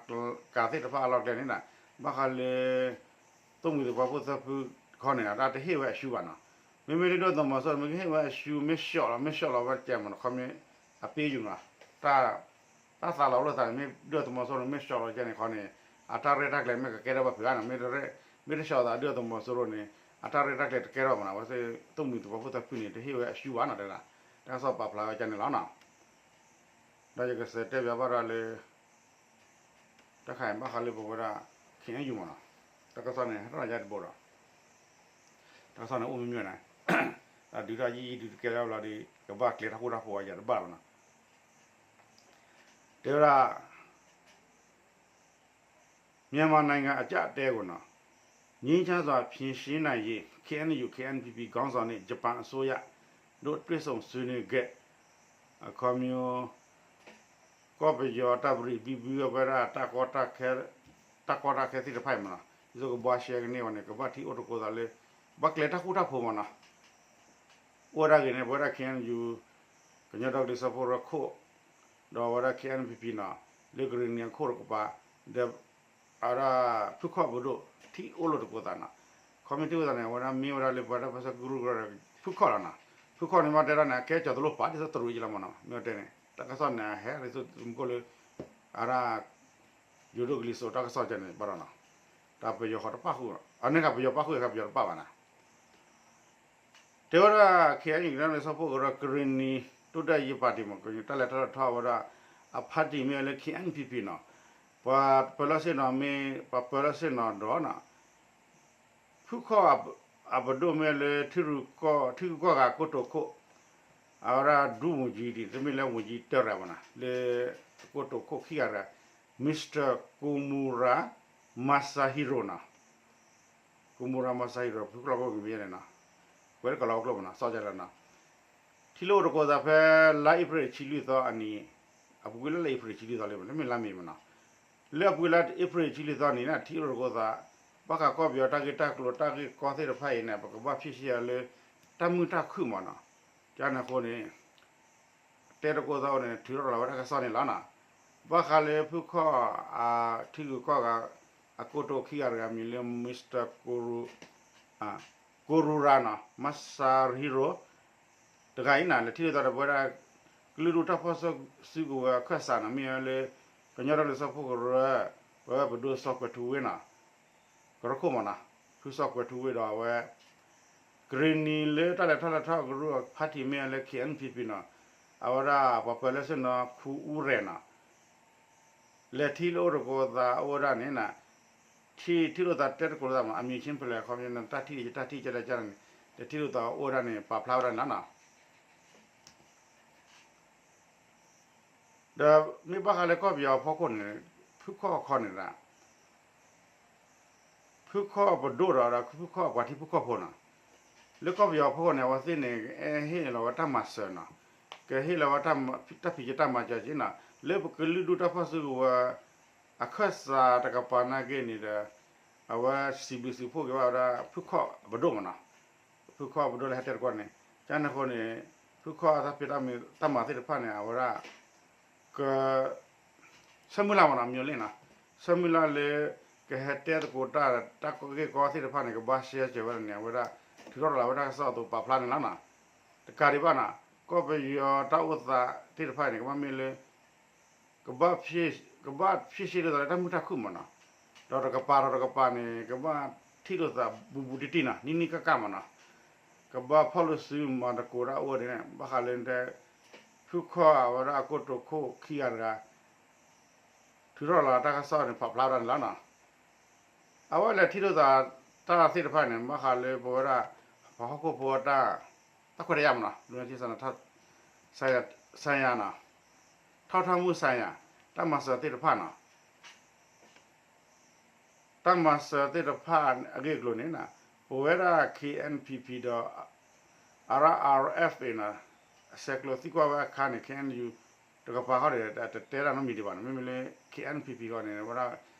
ကၤသ့ၣ်တဖၣ်အလီၢ်ကျဲန့ၣ်နီၤ ဘၣ်ဃးလၢ သိၣ်မှံၤသုးပာ်ဖှိၣ်သၢဖုခီန့ၣ် အတၢ်တဟ့ၣ်ဝဲအရှုံးဘၣ်နီၤ မ့မ့ၢ်လၢဒုၣ်ဒါသုးမီၤစိရိၤ မ့ၢ်ကဟ့ၣ်ဝဲအရှုံး မ့ၢ်ရှီၣ်လီၤ မ့ၢ်ရှီၣ်လီၤဝဲတကဲမ့ၢ်နီၤ ခီမ့ၢ် အပ့ယိၤနီၤ တၢ် တၢ်သးလီၤပလိာ်သးန့ၣ် မ့ၢ်ဒုၣ်ဒါသုးမီၤစိရိၤန့ၣ် မ့ၢ်ရှီၣ်လီၤကဲန့ၣ်ခီန့ၣ် အတၢ်ရဲၣ်တၢ်ကျဲၤမ့ၢ်ကကဲထီၣ်ဘၣ်ဖုးဧါနီၤ မ့ၢ်တရဲၣ် မ့ၢ်တရှီၣ်သးဒုၣ်ဒါသုးမီၤစိရိၤန့ၣ် အတၢ်ရဲၣ်တၢ်ကျဲၤတကဲထီၣ်ဘၣ်နီၤ အဝဲသ့ၣ်သိၣ်မှံၤသုးပာ်ဖှိၣ်သၢဖုန့ၣ် တဟ့ၣ်ဝဲအရှုံးဘၣ်နီၤ တဲဒၣ် တၢ်ကစီၣ်ပာ်ဖျါဝဲကန့ၣ်လီၤနီၤ ဒီးယကစံးတဲဘၣ်ဘၣ်ဒီးလၢ တၢ်ခါအံၤဘၣ်ဃးလၢပဝဲဒၣ် K N U မ့ၢ်နီၤ တၢ်ကစီၣ်န့ၣ် ဟဲထီၣ်ယါတဘိဒီး တၢ်ကစီၣ်န့ၣ်အိၣ်မ့ၢ်မ့ၢ်န့ၣ် တၢ်ဒုးတၢ်ယံာ်ယံာ်ဒုးတကဲလၢဘျီဒီး ကဘၣ်ကျဲၤတၢ်ဃူတၢ်ဖိးအယၤတဘၣ်လီၤနီၤ တဲဝဲဒၣ် မြန်မာနိုင်ငံအကျပ်အတည်းကိုနော် ငြိမ်းချမ်းစွာဖြေရှင်းနိုင်ရေး K N U K N P P ခေါင်းဆောင်နဲ့ ဂျပန်အစိုးရတို့တွေ့ဆုံဆွေးနွေးခဲ့ အခီပညီ ကီၢ်ပယီၤတၢ်ပရံးဘံဘူဝဲဒၣ် တၢ်ကီတၢ်ခဲသ့ၣ်တဖၣ်အံၤမ့ၢ်နီၤ, ဒ်သိးကဘှါရှဲကန့ၢ်ဝဲန့ၣ် ကဘၣ်ထံၣ်အိၣ်တကိးသးလၢ ဘၣ်ကျဲတၢ်ဃူတၢ်ဖိးမ့ၢ်နီၤ. အိၣ်ဝဲဒၣ်ဂ့ၤန့ၣ် ပဝဲဒၣ် ခ့ၣ်အဲၣ်ယူၣ် ကညီဒီကလုာ်စၢဖှိၣ်ကရၢခိၣ် ဒီးဝဲဒၣ် ခ့ၣ်အဲၣ်ယူၣ်ပံၤပံၤနီၤ လၢကရ့ၣ်နံၤအခိၣ်တကပၤ ဒီး အဝဲဒၣ် ဖုခီၣ်ပဒိၣ် ထံၣ်အိၣ်လိာ်တကိးသးနီၤ. ခီမ့ၢ်ထံၣ်အိၣ်သးန့ၣ် အဝဲဒၣ်မ့ၢ်ဝဲဒၣ်လၢပှၤတၢ်ပၢဆှၢကရူၢ်ကရၢဒီး ဖုခီၣ်လီၤနီၤ. ဖုခီၣ်န့ၣ်မ့ၢ်တဲဒၣ်န့ၣ် အကဲကၠီၤတလိၣ်ပာ် ဒ်သိးတရူးယလီၤမ့ၢ်နီၤ. မ့ၢ်တဲန့ၣ် တၢ်ကစီၣ်န့ၣ် အဟဲဒ်သိးမူခိၣ်လၢ အဝဲဒၣ် ယိၤဒိၣ်ကလံၤစိးတၢ်ကစီၣ်ကဲန့ၣ်ဘၣ်ဒီးနီၤ. တၢ်ပယီၤဃီတပၣ်ဃုာ် အန့ၣ်ဃီပယီၤပၣ်ဃုာ် ဃီပယီၤတပၣ်ဘၣ်နီၤ. တဲဝဲဒၣ် ခ့ၣ်အဲၣ်ယူၣ် ကညီဒီကလုာ်စၢဖှိၣ်ကရၢ ကရ့ၣ်နံၤ ဒိၣ်ဒၣ်ယံၤပၣ်တံၣ်မ့ၢ် ကညီတၢ်လဲၤထီၣ်လဲၤထီဝဲဒၣ် အ party မ့ၢ်လၢ ခ့ၣ်အဲၣ်ယူၣ်ပံၤပံၤနီၤ. ပှၤပၢၤလီၢ်ဆ့ၣ်နီၤမ့ၢ် ပှၤပၢၤလီၢ်ဆ့ၣ်နီၤဒီးနီၤ ဖုခီၣ်အပဒိၣ်မ့ၢ်လၢ ထံရူၢ်ကီၢ်ဂၤကိတိာ်ခိၣ် အဝဲဒၣ် ဒုးဝူၤကၠံဒံး တမ့ၢ်လၢဝူၤကၠံတၢ်ရၤဘၣ်နီၤ လၢအကိတိာ်ခိၣ်ခံဂၤတဂၤ Mister Komura Masahiro နီၤ. Komura Masahiro ဖုကလီၢ်ခိၣ်ကမ့ၢ်န့ၣ်နီၤ ကွဲးလၢကလီၢ်ခိၣ်ကျိာ်မ့ၢ်နီၤ စီၤကလဲၤနီၤ ထံၣ်လိာ်အိၣ်တကိးသးဖဲလါအ့ဖြ့ၣ်တဆံလွံၢ်သီအနံၤ အပူၤကွံာ်လၢလါအ့ဖြ့ၣ်တဆံလွံၢ်သီလံမ့ၢ် တမ့ၢ်လါမ့ၤမ့ၢ်နီၤ လၢအပူၤကွံာ်လါအ့ဖြ့ၣ်တဆံလွံၢ်သီန့ၣ် ထံၣ်လိာ်တကိးသး ဘၣ်ဃးကီၢ်ပယီၤတၢ်ဂ့ၢ်တၢ်ကျိၤတၢ်ဂ့ၢ်ကီသ့ၣ်တဖၣ်အံၤန့ၣ် ပကဘၣ်ဖံးဆံးအီၤလၢ တၢ်မုာ်တၢ်ခုၣ်မ့ၢ်နီၤ ကန့ၣ်အဃိန့ၣ် တဲတကိးသးအိၣ်န့ၣ် ထုးထီၣ်လီၤဝဲတၢ်ကစီၣ်န့ၣ်လီၤနီၤ. ဘၣ်ဃးလၢဖုခီၣ်အထံဂုၤကီၢ်ဂၤ အကိတိာ်ခံဂၤတဂၤမံၤလၢ Mister Koru Korura နီၤ Masahiro တဂၤအံၤနီၤ လဲၤထံၣ်လိာ်သးဒီးပဝဲဒၣ် ကလုာ်ဒူၣ်တၢ်ဖီၣ်စုကဝဲၤအခၢၣ်စးနီၤ မ့ၢ်ဝဲလၢ ကညီဒီကလုာ်စၢဖှိၣ်ကရၢ ပဝဲပဒိၣ်စီၤကွဲၤထူဝ့နီၤ ကရၢခိၣ်မ့ၢ်နီၤ ဖုစီၤကွဲၤထူဝ့ဒီးအဝဲ ကရ့ၣ်နံၤလၢတၢ်လဲၤထီၣ်လဲၤထီကရူၢ်အ party မ့ၢ်ဝဲလၢ ခ့ၣ်အဲၣ်ယူၣ်ပံၤပံၤနီၤ အဝဲဒၣ်ပှၤပၢၤလီၢ်ဆ့ၣ်နီၤ ခူအူရဲၣ်နီၤ လဲၤထံၣ်လိာ်အိၣ်တကိးသးအိၣ်ဝဲဒၣ်န့ၣ်နီၤ ထံၣ်ထံၣ်လိာ်သးတဲတကိးလိာ်သးမ့ၢ် အမံၤဆ့ဖဲလဲၣ် ခီပညီန့ၣ် တၢ်ထံၣ်တၢ်ထံၣ်ကဲလဲၣ်ကဲလဲၣ်န့ၣ် လဲၤထံၣ်လိာ်သးအိၣ်ဝဲဒၣ်န့ၣ် ပာ်ဖျါဝဲဒၣ်န့ၣ်လီၤနီၤ. ဒီးမ့ၢ်ဘၣ်ဃးလၢကီၢ်ပယီၤအဖီခိၣ်န့ၣ် ဖုခီၣ်ခီန့ၣ်ဒီး ဖုခီၣ်ပဒိၣ်ဒီး ဒီးဖုခီၣ်ပှၤထံဖုခီၣ်ဖိနီၤ လၢကီၢ်ပယီၤအဖီခိၣ်န့ၣ် အဝဲသ့ၣ်န့ၣ် ကဟ့ၣ်လီၤဝဲတၢ်မၤစၢၤနီၤ ကဟ့ၣ်လီၤဝဲတၢ်ဖံးစၢၤတၢ်မၤစၢၤက့နီၤ လၢပကလုာ်ဒူၣ်တၢ်ဖီၣ်စုကဝဲၤ အခၢၣ်စးတကပၤနာ်က့န့ၣ်ဒီး အဝဲစံးဘျုးစံးဖှိၣ်က့ၤဘၣ်ဝဲဒၣ် ဖုခီၣ်ပဒိၣ်မ့ၢ်နီၤ ဖုခီၣ်ပဒိၣ်လၢဟဲတဲတကိးန့ၣ် ကန့ၣ်အဃိန့ၣ် ဖုခီၣ်အတၢ်ဖံးတၢ်မၤသ့ၣ်တဖၣ်န့ၣ် အဝဲဒၣ် က ဆၢမုၢ်လၢ်မ့ၢ်နီၤ မ့ၢ်လံနီၤ ဆၢမုၢ်လၢ်လၢ ကဟဲတဲသကိးတၢ် တၢ်ဂ့ၢ်ကီသ့ၣ်တဖၣ်န့ၣ် ကဘၣ်ရှဲရှဲဝဲဒၣ်န့ၣ် အဝဲဒၣ် ထုးထီၣ်လီၤဝဲတၢ်ကစီၣ်အသိးပာ်ဖျါန့ၣ်လီၤနီၤ. တကးဒံးဘၣ်နီၤ ကီၢ်ပယီၤတၢ်အိၣ်သးသ့ၣ်တဖၣ်န့ၣ် ကဘၣ်မ့ၢ်လၢ ကဘၣ် ကဘၣ်ဖံးဆံးလိာ်သးလၢတၢ်မုာ်တၢ်ခုၣ်မ့ၢ်နီၤ, ဒီးတကပၤဒီးတကပၤန့ၣ် ကဘၣ်ထံၣ်လိာ်သးဘူးဘူးတံၢ်တံၢ်နီၤ နံၣ်နံၣ်ကၣ်ကၣ်မ့ၢ်နီၤ, ကဘၣ်ဖီၣ်လိာ်စုမၤသကိးတၢ်အိၣ်ဝဲန့ၣ် ဘၣ်ဃးလၢတဲ ဖုခီၣ်အဝဲဒၣ်အကိတိာ်ခိၣ်ခံဂၤတဂၤ ထုးထီၣ်လီၤတၢ်ကစီၣ်န့ၣ် ပာ်ဖျါဝဲဒၣ်န့ၣ်လီၤနီၤ. အဝဲလဲၤထံၣ်လိာ်သးတၢ်သ့ၣ်တဖၣ်န့ၣ် ဘၣ်ဃးလၢပဝဲဒၣ် ပှၤဟီၣ်ခိၣ်ဖိတၢ် တၢ်ခွဲးတၢ်ယာ်မ့ၢ်နီၤ လူနထံစန ဆိုင်ရာနီၤ ထောက်ပံ့မှုဆိုင်ရာ တၢ်မၤစၢၤသ့ၣ်တဖၣ်နီၤ တၢ်မၤစၢၤသ့ၣ်တဖၣ်အဂ့ၢ်အကျိၤန့ၣ် ပဝဲဒၣ် ခ့ၣ်အဲၣ်ယူၣ်ပီၣ်ပီၣ် ဒီး အရၣ် အၣ်အၣ်အၣ်အၣ်အ့ၣ် န့ၣ် အဆဲးကျိးသံကွၢ်ဝဲအခါန့ၣ် ခ့ၣ်အဲၣ်ယူၣ်ပီၣ်ပီၣ် တကပၤဃီဒီး တတဲတၢ်နီတမံၤဒံးဘၣ်နီၤ မ့မ့ၢ်လၢ ခ့ၣ်အဲၣ်ယူၣ်ပီၣ်ပီၣ် ဃီန့ၣ် ဝဲဒၣ်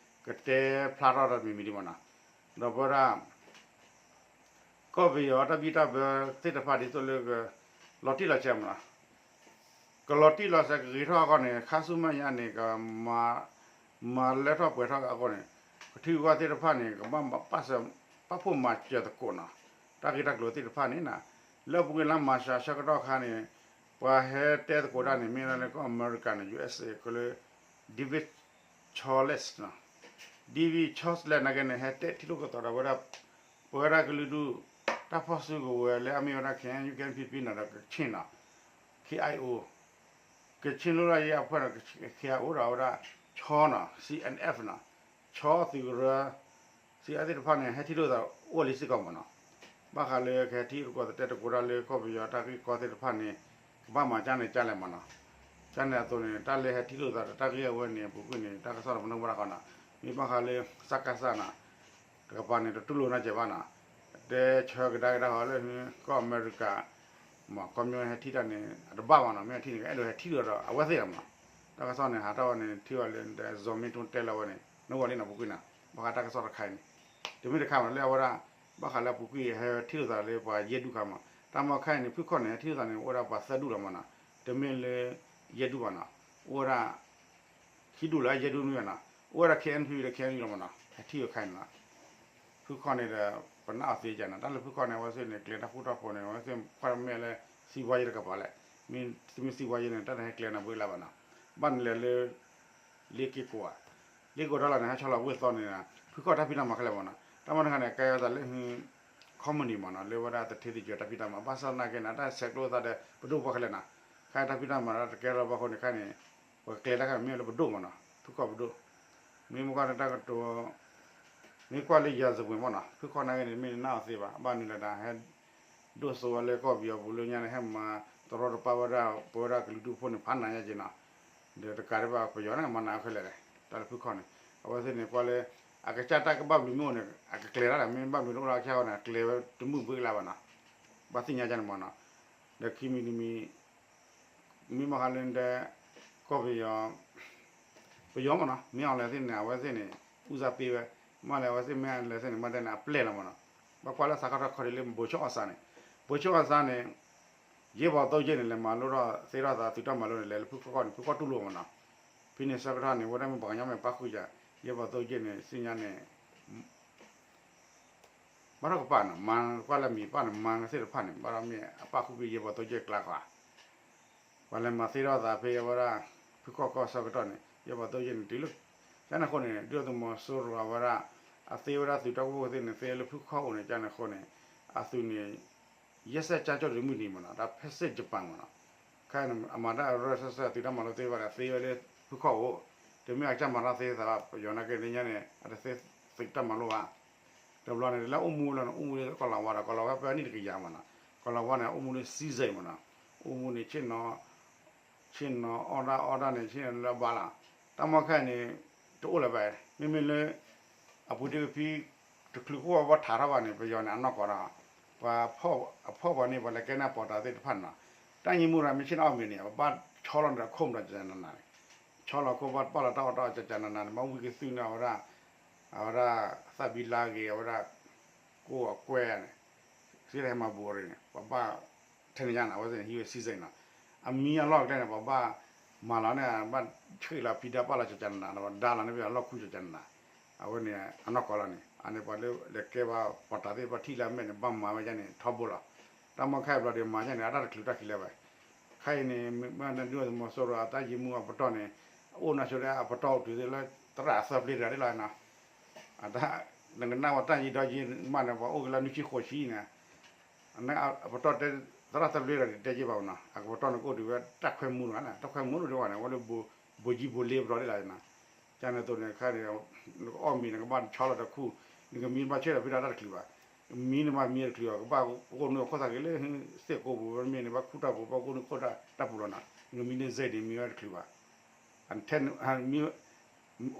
ကတဲဖျါထီၣ်တၢ်တမံၤမံၤဒံးဘၣ်နီၤ ဒီးပဝဲဒၣ် ကီၢ်ပယီၤတၢ်ဘံၣ်တၢ်ဘၢသ့ၣ်တဖၣ်ဒ်သိးလၢ လီၤတံၢ်လီၤဆဲးမ့ၢ်နီၤ, ကလီၤတံၢ်လီၤဆဲးကဂ့ၤထီၣ်အဂီၢ်န့ၣ် ခါဆူမဲာ်ညါန့ၣ် ကမၤ မၤလၢထီၣ်ပှဲၤထီၣ်အဂီၢ်န့ၣ် ပထံဂုၤကီၢ်သ့ၣ်တဖၣ်န့ၣ် ကဘၣ်ပာ်စၢၤ ပာ်ဖှိၣ်မၤစၢၤသကိးနီၤ, တၢ်ဂ့ၢ်တၢ်ကျိၤသ့ၣ်တဖၣ်န့ၣ်နီၤ, လၢအပူၤကွံာ်လါမၢ်ၡးဆၢကတီၢ်ခါန့ၣ် ပှၤဟဲတဲသကိးတၢ်န့ၣ် မ့ၢ်ဒၣ်လၢကီၢ်အမဲရကၤန့ၣ် ယူၣ်အ့းအ့း ကလၢ David Chalmers နီၤ, David Chalmers နာ်က့န့ၣ် ဟဲတဲထံၣ်လိာ်ကသီးဒီးဝဲဒၣ် ပဝဲဒၣ်ကလုာ်ဒူၣ် တၢ်ဖီၣ်စုကဝဲၤလၢအမ့ၢ်ဝဲဒၣ် ခ့ၣ်အဲၣ်ယူၣ် ခ့ၣ်အဲၣ်ယူၣ်ပီၣ်ပီၣ် နီၤ ဒီးကခ့ၣ်နီၤ ခ့ၣ်အံၣ်အိၣ် ကခ့ၣ်လွတ်လပ်ရေးအဖွဲ့ နီၤ ခ့ၣ်အံၣ်အိၣ်ဒီးဝဲဒၣ် ခၠီ နီၤ ခ့ၣ်အၣ်အၣ်အၣ်အၣ် နီၤ ခၠီသုးကရၢ စံးအါသ့ၣ်တဖၣ်န့ၣ် ဟဲထံၣ်လိာ်သးအိၣ်လံစ့ၢ်ကီးမ့ၢ်နီၤ, ဘၣ်ဃးလၢကဟဲထံၣ်သကိးသတဲသကိးတၢ်လၢကီၢ်ပယီၤတၢ်ဂ့ၢ်ကီသ့ၣ်တဖၣ်န့ၣ် ကဘၣ်မၤကၢ်န့ၣ်ကၢ်လဲၣ်မ့ၢ်နီၤ, ကၢ်န့ၣ်အသိးန့ၣ် တၢ်လၢဟဲထံၣ်လိာ်သးဒီးတၢ်ဂ့ၢ်အဝဲန့ၣ် အပူၤကွံာ်န့ၣ် တၢ်ကစီၣ်တမနုၤဘၣ်တခီနီၤ, မ့ၢ်ဘၣ်ဃးလၢ စကစ နီၤ တကပၤန့ၣ် တတူၢ်လိာ်နီတစဲးဘၣ်နီၤ, တဲဆၢကဒါက့ၤတၢ်ဃီလၢ ကီၢ်အမဲရကၤ မ့ၢ်ကီၢ်မ့ၢ်ဟဲထံၣ်တၢ်န့ၣ် အတဘၣ်ဘၣ်နီၤ, မ့ၢ်ထံၣ်န့ၣ် ကအဲၣ်ဒိးဟဲထံၣ်ဒီးအဝဲသ့ၣ်လီၤမးနီၤ. တၢ်ကစီၣ်န့ၣ် ဟးထီၣ်ဝဲန့ၣ် ထံၣ်ဝဲလၢ ဇော်မင်းထွန်းတဲလီၤဝဲန့ၣ် နဂီၢ်လံနီၤ ပူၤကွံာ်နီၤ, ဘၣ်ဃးတၢ်ကစီၣ်တခါအံၤန့ၣ် တမ့ၢ်တခါမး လၢအဝဲဒၣ် ဘၣ်ဃးလၢအပူၤကွံာ်ဟဲထံၣ်လိာ်သးလၢပှၤယဲၢ်ဒူၣ်ခါမး, တၢ်မီခါအံၤန့ၣ် ဖုခီၣ်န့ၣ် ဟဲထံၣ်လိာ်သးန့ၣ် အိၣ်ဝဲဒၣ်ပှၤသၢဒူၣ်လီၤမးနီၤ, တမ့ၢ်လၢ ယဲၢ်ဒူၣ်ဘၣ်နီၤ, အိၣ်ဝဲဒၣ် ခံဒူၣ်လၢယဲၢ်ဒူၣ်မ့ၢ်ဘၣ်နီၤ, အိၣ်ဝဲဒၣ် K N P ဒီး K N U လီၤမးနီၤ, ဟဲထံၣ်ဝဲခါအံၤန့ၣ်လီၤ. ဖုခီၣ်န့ၣ်ဒီး ပနာ်အီၤသ့ကန့ၣ် တၢ်လၢဖုခီၣ်န့ၣ် အဝဲသ့ၣ်န့ၣ် ကျဲၤတၢ်ဃူတၢ်ဖိးန့ၣ် အဝဲသ့ၣ်ကွၢ်မ့ၢ်လၢ စံးဘှါယဲတကပၤလဲၣ်, မ့ၢ်တမ့ၢ်စံးဘှါယဲန့ၣ် တၢ်တဟဲကျဲၤနၤဘၣ်လၢၤဘၣ်နီၤ, ဘၣ်နလဲၤလၢ လ့က့ကိးဧါ, လ့က့ကိးတၢ်လီၢ်န့ၣ် ဟဲဆီလီၤဝ့ၢ်သီန့ၣ် ဖုခီၣ်တၢ်ဖံးတၢ်မၤခဲလၢာ်မးနီၤ, တၢ်မၤတခါန့ၣ် ကဲအသးလၢ ခီမနံၤမးနီၤ, လၢဝဲဒၣ်သထ့သယၢၤတၢ်ဖံးတၢ်မၤ ဘၣ်ဆၣ်သနာ်က့န့ၣ် တၢ်ဆဲးကျိးသးဒီး ပဒိၣ်ပှၢ်ခဲလၢာ်နီၤ, ခါတၢ်ဖံးတၢ်မၤဒီးတကဲထီၣ်ဘၣ်အဃိန့ၣ် ခါန့ၣ် ပကကျဲၤတၢ်ခါန့ၣ် မ့ၢ်လၢပဒိၣ်မးနီၤ, ဖုခီၣ်ပဒိၣ်, မ့ၢ်မ့ၢ်ကွၢ်လၢတၢ်ကတိၤ မ့ၢ်ကွၢ်လၢ ရာဇဝင် မးနီၤ, ဖုခီၣ်နာ်က့န့ၣ် မ့ၢ်နနာ်အီၤသ့ဘၣ်, ဘၣ်နုၤလဲၣ်ဒၣ် ဟဲဒိၣ်စိဝဲလၢကီၢ်ပယီၤပူၤလၢညါန့ၣ် ဟဲမၤတရီတပါဝဲဒၣ် ပဝဲဒၣ်ကလုာ်ဒူၣ်ဖိန့ၣ် ဖးနးညါက့ၤနီၤ, ဒီးတကးဒံးဘၣ် ပယီၤန့ၣ် မၤနးခဲလၢာ်လဲၣ်, တၢ်လၢဖုခီၣ်န့ၣ် အဝဲသ့ၣ်န့ၣ် ကွၢ်လၢ အကစၢ်တၢ်ကဘၣ်ဘျုးမ့ၢ်အိၣ်န့ၣ် အကကျဲၤတၢ်ဒီး မ့ၢ်ဘၣ်ဘျုးတအိၣ်လၢအကစၢ်အဂီၢ်န့ၣ် အကျဲၤဝဲတမုာ်ဘၣ်ကလါဘၣ်နီၤ, ဘၣ်သ့ၣ်ညါကန့ၣ်မးနီၤ, ဒီးခံမံၤတမံၤ မ့ၢ်မ့ၢ်ဃါလၢဒဲ ကီၢ်ပယီၤ ပယီၤမးနီၤ, မ့ၢ်အီၤလဲၣ်သ့ၣ်န့ၣ် အဝဲသ့ၣ်န့ၣ် ဦးစားပေးဝဲ, မ့ၢ်လဲၣ်အဝဲသ့ၣ်မ့ၢ်လဲၣ်သ့ၣ်န့ၣ် မ့ၢ်တဲန့ၣ် အပျဲၢ်လီၤမးနီၤ, ဘၣ်ကွၢ်လၢသးခီထီၣ်ခီဒ်လၢ ဗိုလ်ချုပ်အောင်ဆန်းန့ၣ်, ဗိုလ်ချုပ်အောင်ဆန်းန့ၣ် ရဲဘော်သုံးကျိပ်န့ၣ် လဲၤမၤလိထီၣ်သ့ထီၣ်သးသုးတၢ်မၤလိန့ၣ် လဲၤလၢဖုခီၣ်န့ၣ် ဖုခီၣ်တူၢ်လိာ်မးနီၤ, ဖဲန့ၣ်ဆၢကတီၢ်န့ၣ် ဝဲဒၣ်မ့ၢ်ပှၤကညီမ့ၢ်ပၣ်ဃုာ်ယၤ, ရဲဘော်သုံးကျိပ်န့ၣ် သ့ၣ်ညါန့ၣ် ဘၣ်ထီၣ်ကပၤနီၤ, မၤကွၢ်လၢမံၤပၣ်န့ၣ် မၤသ့ၣ်တဖၣ်န့ၣ် ဘၣ်ထီၣ်မ့ၢ်အပၣ်ဃုာ်ဖဲရဲဘော်သုံးကျိပ်ကျါဃီဧါ, ပှၤလဲၤမၤသ့ထီၣ်သးဖဲအဝဲဒၣ် ဖုခီၣ်ကီၢ်ဆၢကတီၢ်န့ၣ် ရဲဘော်သုံးကျိပ်န့ၣ် တုၤလၢ ကန့ၣ်အဃိန့ၣ် ဒုၣ်ဒါသုးမီၤစိရိၤအဝဲဒၣ် အသ့ဝဲဒၣ်သုးတၢ်ကူၣ်ဘၣ်ကူၣ်သ့န့ၣ် သ့လၢဖုခီၣ်အိၣ်န့ၣ် ကန့ၣ်အဃိန့ၣ် အသုးန့ၣ် ယဲၢ်ဆံကၠိတမုၢ်နံၤမးနီၤ တၢ်ဖဲစ့ၣ်ယပၣ်မးနီၤ, ခဲအံၤန့ၣ် အမၤတၢ်ရၢၢ်စၢၢ်စၢၢ်သုးတၢ်မၤလိသ့ဘၣ်ဒီး သ့ဝဲလၢဖုခီၣ်အိၣ်, တမ့ၢ်အကစၢ်မၤတၢ်သ့သးဘၣ် ပယီၤနာ်က့လၢညါန့ၣ် အတသ့သုးတၢ်မၤလိဘၣ်, တဘျီန့ၣ် လၢအိၣ်မူလီၤန့ၣ် အိၣ်မူလၢကီၢ်လီၤဝါဒီး ကီၢ်လီၤဝါဖဲအနံၣ်တကယၤမးနီၤ, ကီၢ်လီၤဝါန့ၣ် အိၣ်မူလၢစံစဲးမးနီၤ, အိၣ်မူန့ၣ် ဆ့ၣ်နီၤ ဆ့ၣ်နီၤအီၣ်ဒၣ်အီဒၣ်န့ၣ် ဆ့ၣ်နီၤလၢအဘါလီၤ, တၢ်မီၢ်ခဲအံၤန့ၣ် တအိၣ်လၢၤဘၣ်, မ့မ့ၢ်လၢ အပူၤတ့ၢ်ဖံ တချုးကအိၣ်ဘၣ်ထးထီၣ်ဘၣ်န့ၣ် ပယီၤန့ၣ် အနီၢ်ကီၢ်ဒီး ပှၤအဖီၣ်ပှၤန့ၣ် ပှၤလဲၤကဲန့ၢ်အပီးတးသ့ၣ်တဖၣ်န့ၣ်နီၤ, တၢ်ယံမူရၤမ့ၢ်ဆ့ၣ်နီၤအီၣ်မ့ၤန့ၣ် ပဘၣ်ဆီလီၤန့ၣ်ဒီးခိၣ်မတၤကနနၤန့ၣ်, ဆီလီၤခိၣ်ဘၣ်ပာ်လီၤတၢ်အီၣ်တၢ်အီကနနၤန့ၣ် ဘၣ်ဝံၣ်ကသုၣ်န့ၣ် အဝဲဒၣ် အဝဲဒၣ် သၣ်ဘံလါဂ့ၤ အဝဲဒၣ် ကိၣ်အကွဲၢ်န့ၣ် စ့ၢ်ကီးဟဲမၤဘူးအီၤန့ၣ် ပှၤဘၣ် ထဲန့ၣ်ညါန့ၣ် အဝဲသ့ၣ်န့ၣ် ဟံးဝဲစံစဲးန့ၣ်နီၤ, အမံအလီၢ်အကျဲန့ၣ် ပှၤဘၣ်မၤလီၤန့ၣ် ဘၣ်ဆှံးလီၤဖံးဒါပာ်လီၤကကနနၤ ပှၤဒါလီၤန့ၣ် ပယီၤလီၢ်ခူကကနနၤ, အဝဲန့ၣ် အနီၢ်ကီၢ်လီၤန့ၣ် အန့ၣ်ပှၤလၢလဲၤကဲဘၣ်ပီးတးသ့ၣ်တဖၣ်ထံၣ်လၢအမဲာ်န့ၣ် ဘၣ်မၤဝဲဒ်န့ၣ် ထီဘိလီၤ, တၢ်မီၢ်ခဲအံၤဘျီဒီးမၤဒ်န့ၣ် အတၢ်တချုးတၢ်ခံးလၢၤဘၣ်, ခဲအံၤန့ၣ် မ့ၢ်ဒုၣ်ဒါသုးမီၤစိရိၤအတၢ်ယံမူအပတီၢ်န့ၣ် အိၣ်နၤဆိဒၣ်အပတီၢ်အိၣ်တုၤသ့ၣ်လၢ သရၣ်အသၢပျ့တဂၤဒ်လီၤနီၤ အတၢ် နကနၣ်ဝဲတၢ်ယံၤဒီးယံၤမးန့ၣ် ပှၤအိၣ်က့ၤလၢနွံဆံဃိးဆံန့ၣ်, အပတီၢ်တဲ သရၣ်သၢပျ့တဂၤတဲက့ၤဘၣ်မးနီၤ အကပတီၢ်န့ၣ်ကအိၣ်တုၤဝဲတၢ်ခွဲမူတဂၤန့ၣ် တၢ်ခွဲမူတဂၤန့ၣ် အဝဲလၢ ဘိုကံဘိလ့ပတီၢ်ဒ်လီၤနီၤ, ကန့ၣ်အသိးန့ၣ် ခဲအံၤ နကအီၣ်မ့ၤ နကဘၣ်ဆီလီၤတခူၣ် နကမံဘၣ်ဆၢထၢၣ်ဖံးဒီးတၢ်တချုးဘၣ်, မံနဘၣ်မံတချုးဘၣ် ကဘၣ်အိၣ်နုာ်အခိၣ်သးက့ၤလၢသ့ၣ်ကိးပူၤ မ့ၢ်န့ၣ် ဘၣ်ခူၣ်တၢ်ပူၤ ဘၣ်အိၣ်နုာ်ခိၣ်တၢ်ပူၤလီၤနီၤ နကမံလၢစဲးန့ၣ် မံဝဲတချုးဘၣ် အိၣ်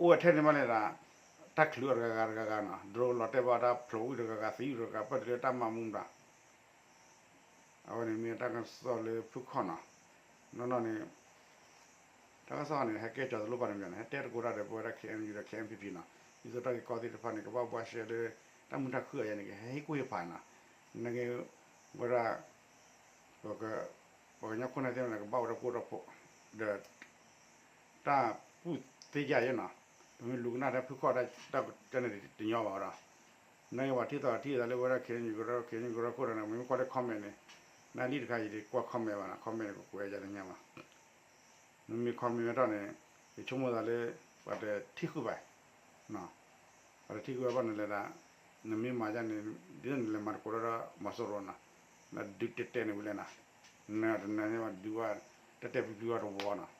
ဝဲထဲန့ၣ်မးလဲၣ်ဒီး တၢ်ချုးအီၤတဂၤဂၤတဂၤဂၤနီၤ drone လီၤတဲာ်ဘၣ်တၢ်ဖျိးဝံၤတဂၤဂၤ သံဝံၤတဂၤဂၤ ပၢၢ်တုၤလၢတၢ်မၤမူမတၤ အဝဲန့ၣ်မ့ၢ်တၢ်ကစီၣ်လၢဖုခီၣ်နီၤ နီၢ်နီၢ်န့ၣ် တၢ်ကစီၣ်န့ၣ် ဟဲကဲကၠီၤတလိၣ်ဘၣ်တမံၤန့ၣ် ဟဲတဲသကိးတၢ်ဒီးပဝဲဒၣ် K N U ဒီး K N P P နီၤ ဒ်သိးတၢ်ဂ့ၢ်ကီသ့ၣ်တဖၣ်န့ၣ် ကဘၣ်ဘှါရှဲလၢ တၢ်မုာ်တၢ်ခုၣ်အယဲၢ်န့ၣ် ကဟဲဟ့ၣ်ကူၣ်ဟ့ၣ်ဖးနီၤ နကဝဲဒၣ် ပက ပှၤကညီခိၣ်နၢ်သ့ၣ်တဖၣ်န့ၣ် ကဘၣ်အိၣ်ဒီးကိၣ်ဒီးဖိး ဒီး တၢ်ကူၣ်သ့ယဲၢ်နီၤ ပမ့ၢ်လူၤကနၣ်တၢ်ဖုခီၣ်တၢ်န့ၣ်တညီဘၣ်ဒီး နကပှၤထံၣ်သီထံၣ်သးလၢဝဲဒၣ် K N U ကရၢ K N U ကရၢခိၣ်ဒီး မ့မ့ၢ်ကွၢ်လၢ comment န့ၣ် နလံတခါယတကွၢ် comment ဘၣ်နီၤ comment န့ၣ် ကကွဲးယၤတညါဘၣ် မ့မ့ၢ် comment ဝဲထီၣ်န့ၣ် ယဆိကမိၣ်သးလၢ ပှၤတထံၣ်ဃုာ်ဘၣ် ပှၤတထံၣ်ဃုာ်ဘၣ်ဘၣ်နလဲၤဒၣ် နမ့ၢ်မၤဒ်န့ၣ် ဒ်သိးနလဲၤမၤသကိးဒီး မီၤစိရိၤနီၤ နဒုးတဲတဲန့ၣ်ဝံၤလဲၣ်နီၤ နတနၤန့ၣ်ဘၣ်ဒုးဝဲ တၢ်တဲပျံၤပျံၤဝဲတဝီနီၤ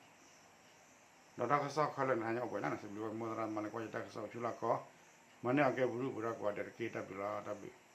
ဒီးတၢ်ကစီၣ်ခဲလၢာ်န့ၣ် ဟါညါအိၣ်ပှဲၤလၢ်န့ၣ် စံးဘျုးဝဲ မ်သရၣ်မၤလၢကွၢ်ယတၢ်ကစီၣ်ဆူလၢခီ မၤန့ၢ်အီၤကဲပဒုၣ်ပဒါကိးဂၤဒဲးတက့ၢ် တၢ်ဘျုးလီၤ တၢ်ဘျုး